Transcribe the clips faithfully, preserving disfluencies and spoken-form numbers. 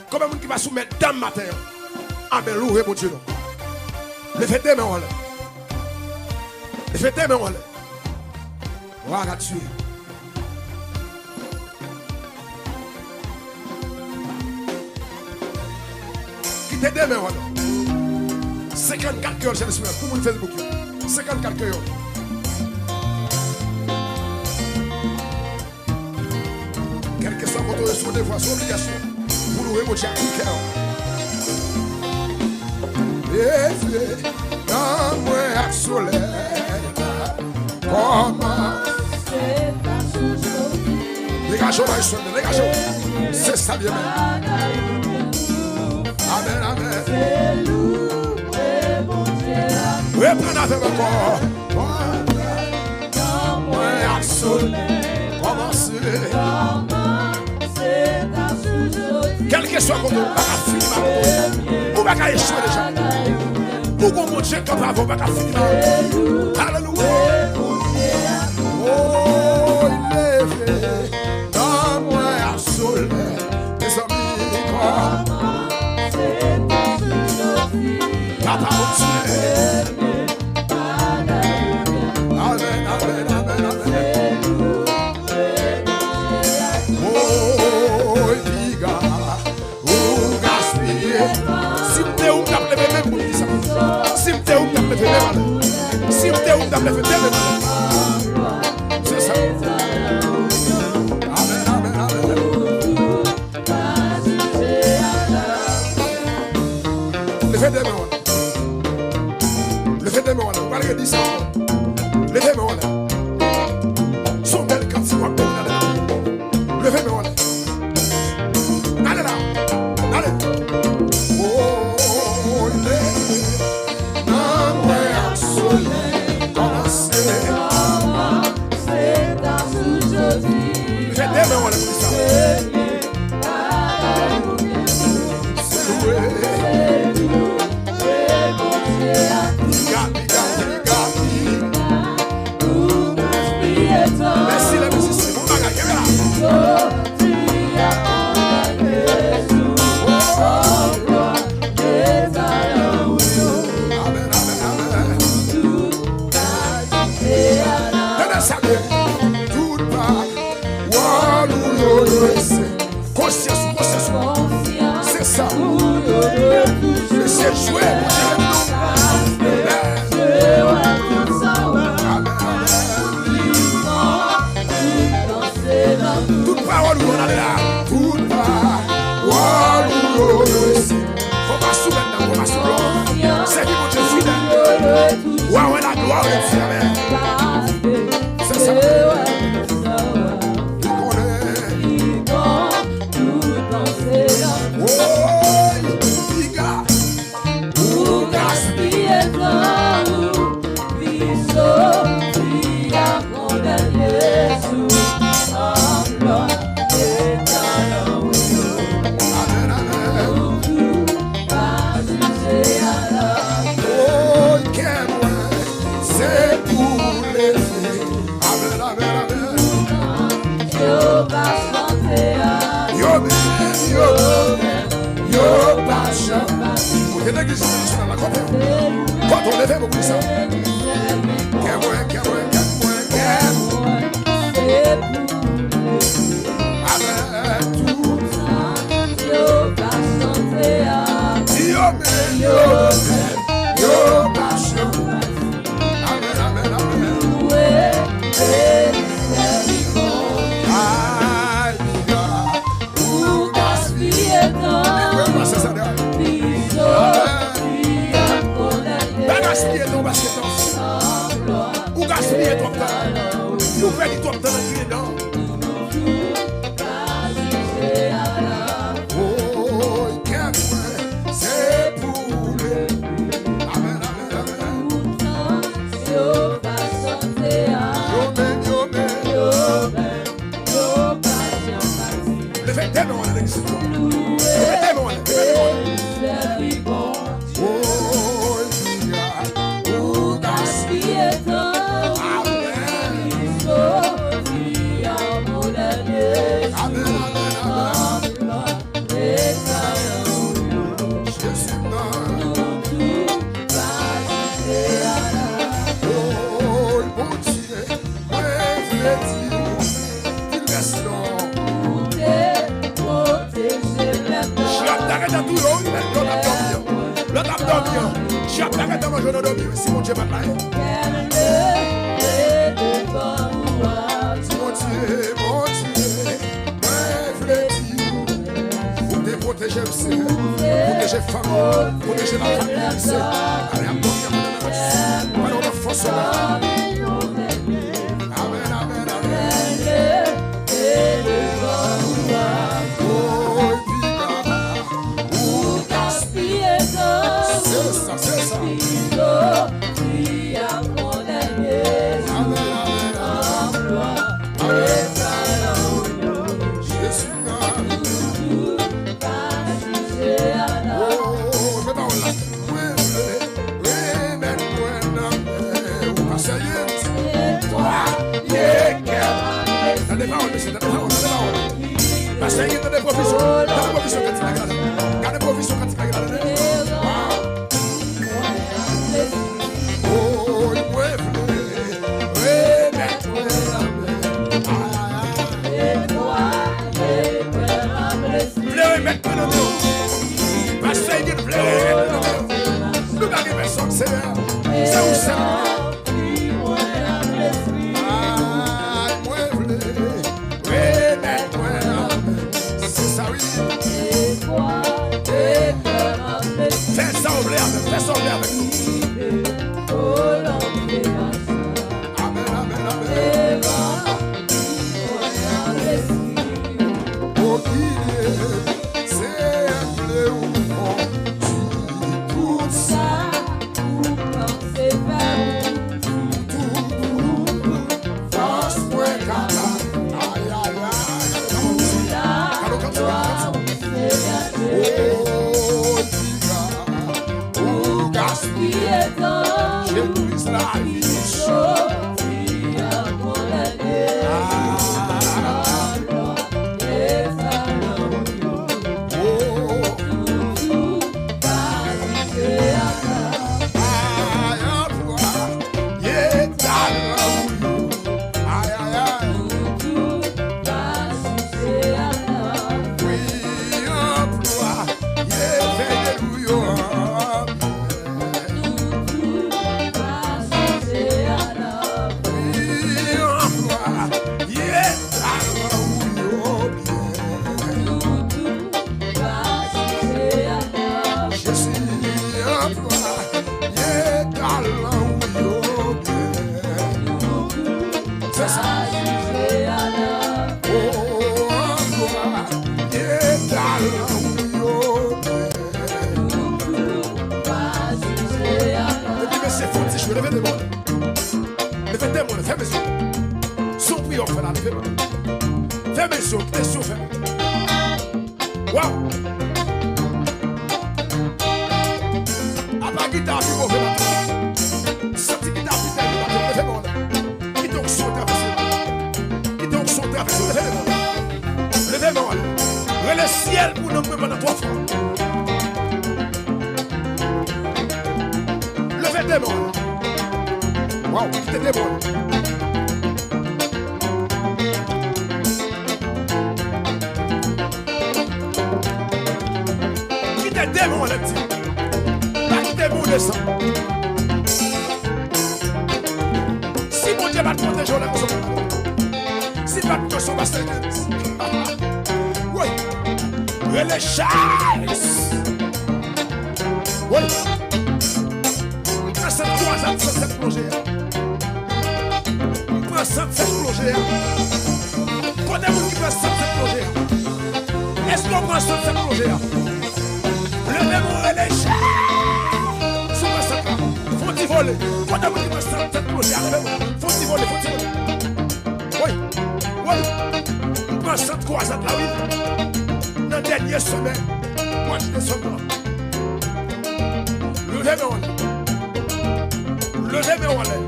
Konbyen moun ki pa sou mèt dam maten an? Amèn, louwe Bondye non. Leve de men w anlè. Leve de men w anlè. Gloire à Dieu. Kite de men w anlè. Senkannkat kreyòl, Jènès Priyè, pou moun Facebook yo. Senkannkat kreyòl. Kèlkeswa kote w ye, se yon devwa, se yon obligasyon pou louwe Bondye ak tout kè w. Leve nan mwen ak solèy la. Kòman? Degaje w, bay swen, degaje w. Se sa l ye menm. Amèn, amèn. Reprann avè m ankò. Mwen ak solèy kòmanse. Kèlkeswa kote w, ou pa ka fini mal. Ou pa ka echwe deja. Ou gon Bondye k kanpe avè w, ou pa ka fini mal. Alelouya. Woy, leve nan mwen ak solèy. Mezanmi, kòman? Papa Bondye. Amèn, amèn, amèn, amèn. Woy, piga, ou gaspiye. Si m te ou, m t ap leve men m pou m di sa. Si m te ou, m t ap leve men m anlè. Si m te ou, m t ap leve de men m anlè. Se sa. Amèn, amèn, amèn. Leve de men w anlè. Leve de men w anlè. Ou pral redi sa ankò. Leve men w anlè. Se yon bèl kantik w ap mete nan men w. Leve men w anlè. Ale la. Ale. Oh, leve. Nan mwen ak solèy kòmanse. Leve de men w anlè pou di sa. Mèsi, lè mizisyen. Bon bagay, kenbe la. Amèn, amèn, amèn. Tande sa byen. Tout pawòl ou yo dwese. Konsyans ou, konsyans ou. Se sa. Mesye, jwe pou jere nou. Tout pawòl ou yo, ale la. Tout pawòl ou yo, se fò pa soumèt nan, fò pa soumèt. Sèvi Bondye fidèl. Wa wè laglwa de Dye, amèn. Se sa. Li konnen. Woy, piga. Ou gaspiye tan ou, pi soti a kondane sou anlò etan ou yo. Amèn, amèn. Ou tou pa jije a la. Woy, kè mwen, se pou leve. Amèn, amèn, amèn. Yo pa chante a. Yo menm, yo menm, yo pa chante. Kote legliz entènasyonal la, kote? Kote w leve pou di sa? Kè mwen, kè mwen, kè mwen, kè mwen. Amèn. Yo pa chante a. Yo menm, yo menm, yo pa chante. Amèn, amèn, amèn. Ay, piga. Ou gaspiye tan. Amèn. Pa gaspiye tan, ou gaspiye tan. Ou gaspiye twòp tan. Ou pèdi twòp tan nan kriye dan. Woy, kè mwen, se pou leve. Amèn, amèn, amèn. Yo pa chante a. Yo menm, yo menm. Yo menm, yo pa janm pati. Leve de men w anlè, leve de men w anlè, leve de men w anlè. Woy, piga, ou gaspiye tan. Amèn. Tèt ou yo, lòt ap dòmi an. Lòt ap dòmi an. Dyab pa gentan manje w nan dòmi, si Bondye pa t la. Bondye, Bondye, mwen vle di w, ou te pwoteje m, Senyè. Pwoteje fanmi, pwoteje lafanmi, Senyè. Ale ap dòmi an. Mwen nan fòs ou la. Amèn, amèn, amèn. Oh, piga. Ou gaspiye tan. Se sa, se sa. Pito, fi a kondane. Amèn, amèn, amèn. Amèn. Jezi nan. Tou, tou, pa jije a la. Oh, men pawòl la. Mwen vle remèt mwen nan men ou, pastè Yens. Netwaye kè m. Tande pawòl, mesye, tande pawòl, tande pawòl. Pastè Yens, tande pwofesyon, tande pwofesyon kantik la, gade. Gade pwofesyon kantik la, gade. Waw. Oh, mwen vle remèt mwen nan men. Ay, ay, ay. Vle remèt mwen nan men w. Pastè Yens vle remèt mwen nan men w. Nou pa gen pèsonn, Senyè. Se ou sèl nou gen. Ay, mwen vle remèt mwen nan men w. Se sa, wi. Fè sa w vle avèk, fè sa w vle avèk nou. Amèn, amèn, amèn. O gide, Senyè, vle ou kondi tout sa ou panse fè pou, pou, pou, pou fòs mwen kapab. Ay, ay, ay. Gade kantik la. Gade kantik la. Oh, piga. Ou gaspiye tan. Legliz la, wi. Soti a kondane. Ah. Anplwaye talan ou yo. Oh. Toutou pa jije a la. Ay, anplwaye talan ou yo. Ay, ay, ay. Toutou pa jije a la. Wi, anplwaye veye nou yo. Wi, anplwaye talan ou yo byen. Jezi, anplwaye talan ou yo byen. Se sa. Oh, anplwaye talan ou yo byen. Epi mesye, fè yon ti jwe, leve de men w. Leve de men w, fèmen zye w. Se yon priyè w ap fè la, leve men w. Fèmen zye w, kite zye w fèmen. Waw! Apa gita a pi move nan tout. Santi gita a pi tèriv nan tout. Leve men w la. Kite onksyon travèse w. Kite onksyon travèse w. Leve men w. Leve men w ale. Rele syèl pou nanm mwen pandan twa fwa. Leve de men w ale. Waw, kite de men w ale. Kite demon anlè m di. Pa kite moun desann. Si Bondye pa t pwoteje w lè konsa, si l pa t pran sou pastè James. Woy. Rele James. Woy. Pran sant kwazad, sant sèt plonje a. M pran sant sèt plonje a. Kote moun ki pran sant sèt plonje a? Èske w pran sant sèt plonje a? Leve men w rele Jezi. Si w pran sant la, fè w ti vole. Kote moun ki pran sant sèt plonje a? Leve men w. Fè w ti vole, fè w ti vole. Woy, woy. M pran sant kwazad la, wi. Nan dènye semèn mwa desanm nan. Leve men w anlè. Leve men w anlè.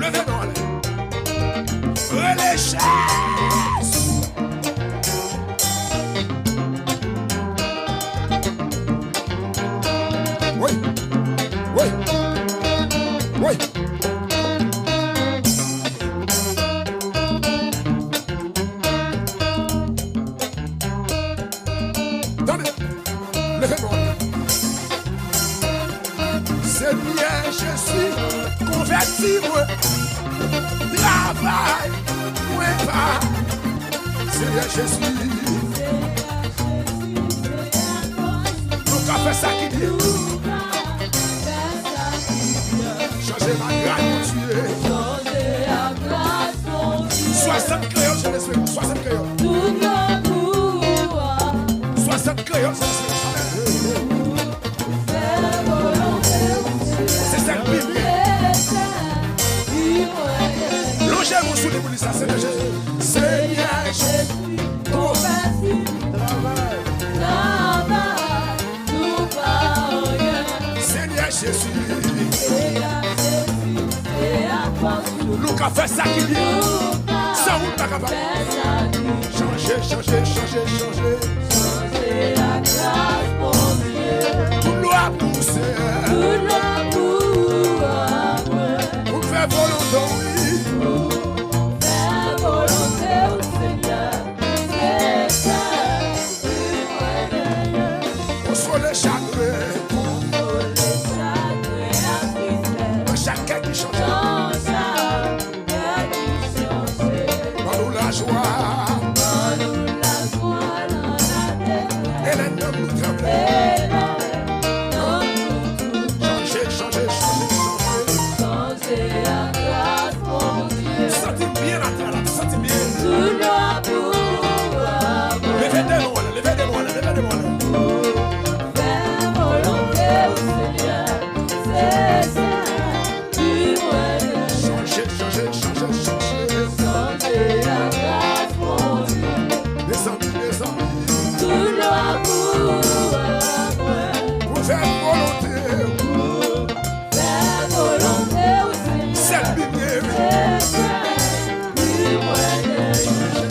Leve men w anlè. Rele Jezi. Woy. Woy. Woy. Tande. Si mwen travay, mwen pa. Senyè Jezi. Nou ka fè sa ki byen. Chanje m ak gras Bondye. Swasant kreyòl, je respect. Swasant kreyòl. Swasant kreyòl, je respect. Se sèl Bib. Lonje men w sou li pou di sa, Senyè Jezi. Senyè Jezi, konpasi, travay, travay, nou pa anyen. Senyè Jezi, Senyè Jezi, se apòt ou. Nou ka fè sa ki byen. San ou, n pa kapab. Chanje, chanje, chanje, chanje. Tout glwa pou Senyè. Tout glwa pou Mwen. Pou fè volonte w, wi. Pou fè volonte w, Senyè. Se sa ki mwen genyen. Konsole chagren. Konsole chagren ak tristès. Nan chak kè ki chanje. Nan chak Ban nou lajwa. Ban nou lajwa nan ladevwè. E lè nanm nou tranble. E lè nanm nou tranble. Chanje, chanje, chanje, chanje. Chanje ak gras Bondye. Santi m byen atè la, santi m byen. Tout glwa pou Bondye. Leve de men w anlè, leve de men w anlè, leve de men w anlè. Fè volonte w, Senyè. Se sa. Chanje, chanje, chanje, chanje. Chanje ak gras Bondye. Mezanmi, mezanmi. Tout glwa pou Mwen. Pou fè volonte w. Pou fè volonte w, Senyè. Sèl Bib li ye, wi. Se sèl Bib mwen genyen.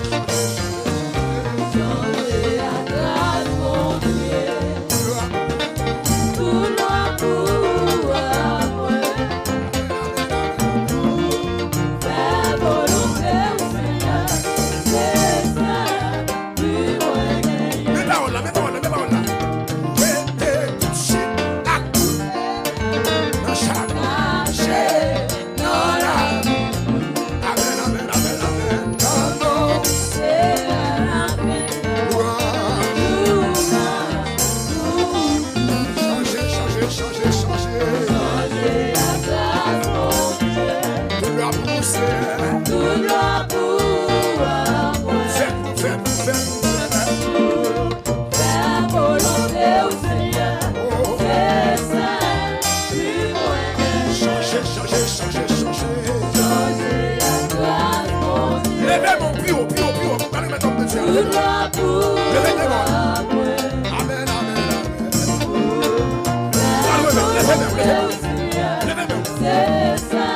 Chanje ak gras Bondye. Tout glwa pou Mwen. Fè volonte w, Senyè. Se sa ki mwen genyen. Men pawòl la, men pawòl la, men pawòl la. Mete tout chit ak tout nan chache nan lavi. Amèn, amèn, amèn, amèn. Nan non. Lwanj. Chanje, chanje, chanje, chanje. Tout glwa pou Senyè. Fè pou, fè pou, fè pou, fè pou. Fè volonte w, Senyè. Oh. Se sa ki mwen genyen. Chanje, chanje, chanje, chanje. Chanje ak gras Bondye. Leve men w pi wo, pi wo, pi wo. Gade men w ap mete a. Tout glwa pou Mwen. Amèn, amèn, amèn. Al remèt, leve men w, leve men w. Leve men w. Se sa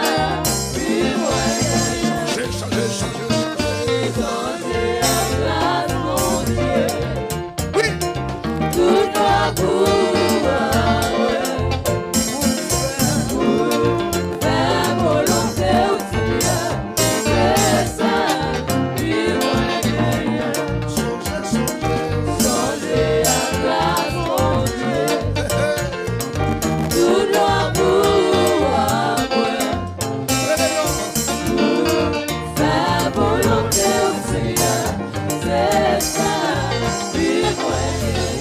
ki mwen genyen. Chanje, chanje, chanje, chanje. Chanje ak gras Bondye. Wi. Tout glwa pou Mwen. Fè volonte w, Senyè. Se sa ki mwen genyen. Chanje ak gras Bondye. Tout glwa pou Mwen. Fè volonte w, Senyè. Se sa ki mwen genyen.